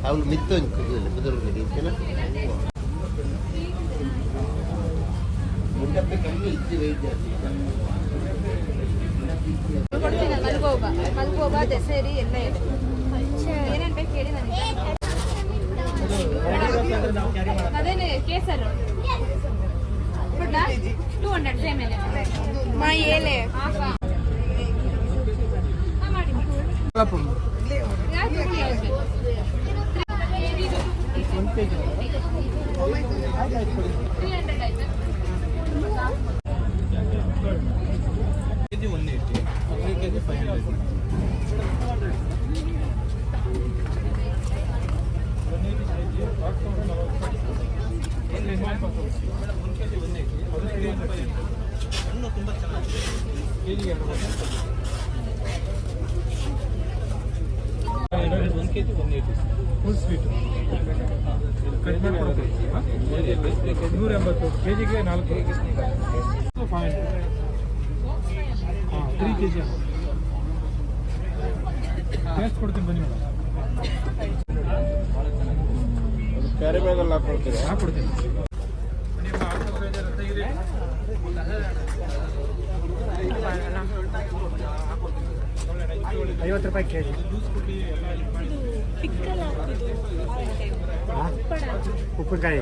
ಅವ್ಳು ಮಿತ್ತೊಂದು ಕುದುರೆ ಇತ್ತಲ್ಲ ಮುಂಡಪ್ಪೆ ಕಮ್ಮಿ ಇತ್ತು ವೆಯ್ಟ್ ಜಾಸ್ತಿ. ಕೊಡ್ತೀನಿ. ಮಲ್ಗೋಬಾ, ಮಲ್ಗೋಬಾ, ದಸರಿ ಎಲ್ಲ ಇದೆ. ಏನೇನು ಬೇಕು ಹೇಳಿ ನನಗೆ. ಅದೇನೆ ಕೇಸರು ಕೊಡ್ಲಾ? 200 ಸೇಮ್. ಮಾ ಏಲೆ. ಹಾಂ, ಮಾಡಿ. ಯಾವ್ದು ಹುಳಿ, ಯಾವ್ದು ಬೇಕು? 300 ಆಯ್ತಾ? KG 180, 3 KG 500. 1 KG 180, ಅದು 300 500. ಹಣ್ಣು ತುಂಬ ಚೆನ್ನಾಗಿದೆ. ಕೆಜಿಗೆ 1 KG 180. Full sweet cut ಮಾಡ್ಕೊಡ್ತೀವಿ. 180 ಕೆ ಜಿಗೆ 4. 500. ಹಾಂ, 3 ಕೆ ಜಿ. ಟೇಸ್ಟ್ ಕೊಡ್ತೀನಿ, ಬನ್ನಿ ಮೇಡಮ್. ಕ್ಯಾರಿ ಬ್ಯಾಗಲ್ಲಿ ಹಾಕ್ಕೊಡ್ತೀರಾ? ಹಾಕ್ಕೊಡ್ತೀನಿ. 50 ರೂಪಾಯಿ ಕೆ ಜಿ. ಉಪ್ಪಿನಕಾಯಿ.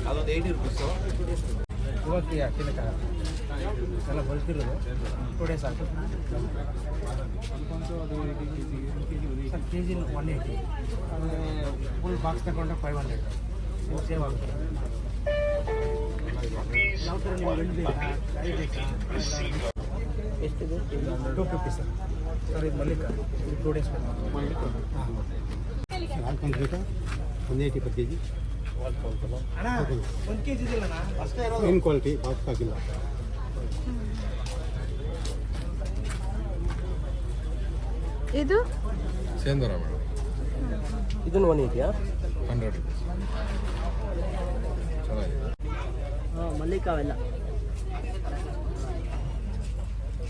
ಅದೊಂದು 80 ರುಪೀಸು. ಇವತ್ತು ತಿನ್ನಕ್ಕಾಗಲ್ಲ, ಎಲ್ಲ ಬಲ್ತಿರೋದು. 2 ಡೇಸ್ ಆಯ್ತು. Sir, K G 180. Full box ತಗೊಂಡ್ರೆ 500 ಸೇವ್ ಆಗುತ್ತೆ. ಯಾವ ಥರ ನಿಮ್ಗೆ? ಹಣ್ಣು ಬೇಕಾ, ಕಾಯಿ ಬೇಕಾ? ಎಷ್ಟಿದೆ? 250 ಸರ್. ಸರ್, ಇದು ಮಲ್ಲಿಕ, ಇದು 2 ಡೇಸ್ ಬೇಕು. ಹಾಂ. ನಾಲ್ಕು ಬೇಕಾ? 180 per K G. ಅಣ್ಣ, 1 ಕೆ ಜಿ ಇದೆಯಲ್ಲ? ಏನು ಕ್ವಾಲಿಟಿ ಬಾಕ್ಸ್ ಹಾಕಿಲ್ಲ. ಇದು? ಸೇಂದರ ಮೇಡಮ್. ಇದನ್ನು 180ಯಾ? 100 ರುಪೀಸ್. ಚೆನ್ನಾಗಿದೆ. ಹಾಂ, ಮಲ್ಲಿಕಾವೆಲ್ಲ.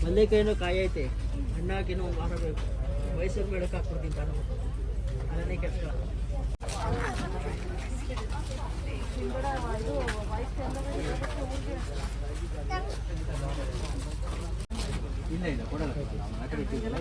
ಮಲ್ಲಿಕಾಯಿನೂ ಕಾಯಿ ಐತೆ. ಹಣ್ಣಾಕಿನೂ ಒಂದು ವಾರ ಬೇಕು. ಮೈಸೂರು ಮೇಳಕ್ಕೆ ಹಾಕ್ಬಿಡ್ತೀನಿ ತಾನು. ಅದನ್ನೇ ಕೆಲಸ. ಇಲ್ಲ ಇಲ್ಲ, ಕೊಡಲ್ಲ. ನಾವು ಆ ಕಡೆ ಇಟ್ಟಿದ್ದೆಲ್ಲ.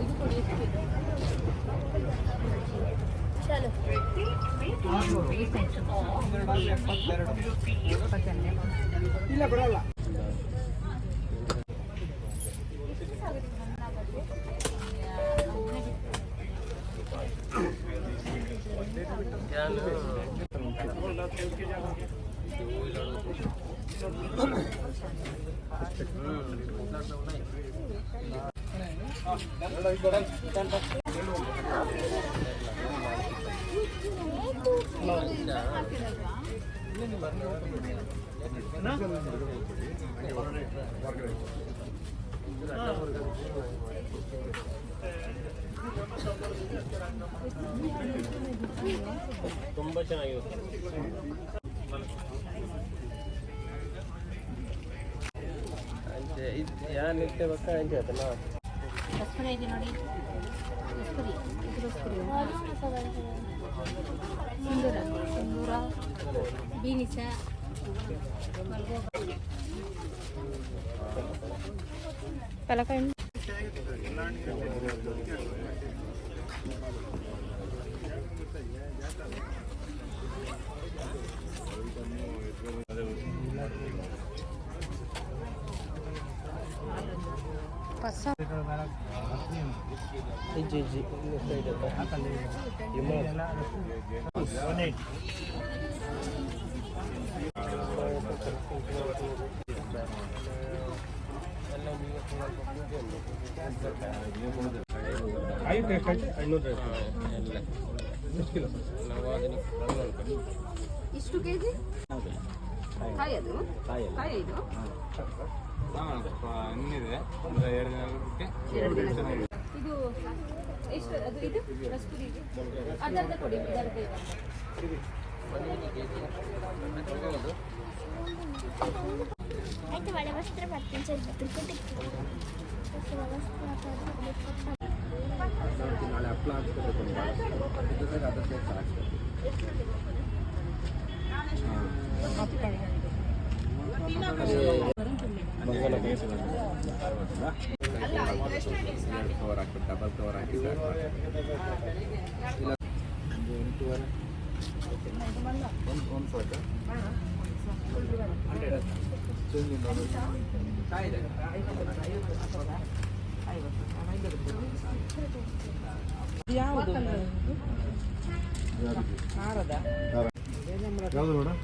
ಇದು ಕೊಡಿ, ಎಷ್ಟು? ಇಲ್ಲ, ಕೊಡಲ್ಲ. ತುಂಬ ಚೆನ್ನಾಗಿರುತ್ತೆ. ಅಂಚೆ ಇದು ಯಾರು ನಿತ್ಯ ಬಕ್ಕ ಅಂಚೆ ಆಯ್ತಲ್ಲ. ರಸ್ಪುರಿ ಇದೆ ನೋಡಿ, ರಸ್ಪುರಿ. ಇದು ರಸ್ಪುರಿ. ಸಿಂಧೂರ, ಸಿಂಧೂರ, ಬೀನಿಸ, ಮಲ್ಗೋಬ, ಪಲಕಾಯಿ. ಇಜ್ಜಿ ಇಜ್ಜಿ. 180. ಕಾಯಿ ಟೇಸ್ಟ್ ಐತೆ, ಹಣ್ಣು ಟೇಸ್ಟ್. ಎಷ್ಟು ಕಿಲೋ ಸರ್? ಇಷ್ಟು ಕೆಜಿ ಕಾಯಿ ಅದು? ಕಾಯಿ ಇದು. ಹಣ್ಣಿದೆ, ಅಂದ್ರೆ 2 ದಿನಕ್ಕೆ. 2 ದಿನ. ಇದು ಎಷ್ಟು ಅದು? ಇದು ರಸ್ಪುರಿ ಇದು ಅದರ್ಧ ಕೊಡಿ, ಇದರ್ಧ ಇದೆ. అయితే వడవస్త్ర పట్టించారు తిరుపతికి. ನಾಳೆ ಹಪ್ಪಳ ಹಾಕ್ಸ್ಕೋಬೇಕು ಜೊತೆಗೆ ಅದ್ರ ಸೇರಿಸಿ ಹಾಕ್ಸ್ಬೇಕು. ಎರಡು ಕವರ್ ಹಾಕ್ಬಿಟ್ಟು, ಡಬಲ್ ಕವರ್ ಹಾಕಿ ಪ್ಯಾಕ್ ಮಾಡಿ. ಇಲ್ಲ, ಒಂದು ಎಂಟೂವರೆ. ಒಂದು ಒಂದು ಸಾಕು. ಚೇಂಜ್ ಇಲ್ಲ. ಯಾವುದು ಮೇಡಮ್?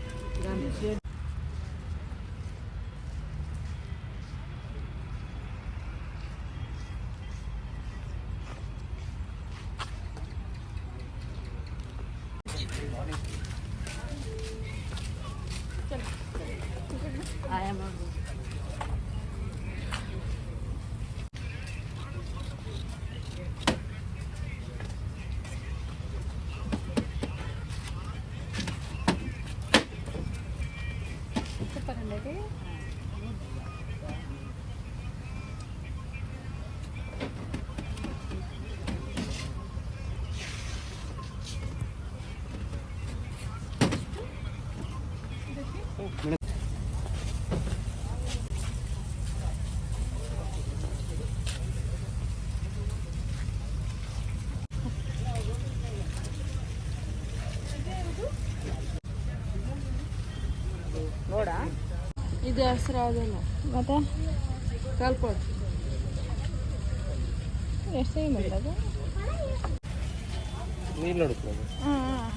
Super hundred. ಇದು ಹೆಸರು ಯಾವುದಿಲ್ಲ. ಮತ್ತೆ? ಕಲ್ಪೋದು. ಎಷ್ಟು ಅದು? ನೀರು ನೋಡುತ್ತೆ. ಹಾಂ.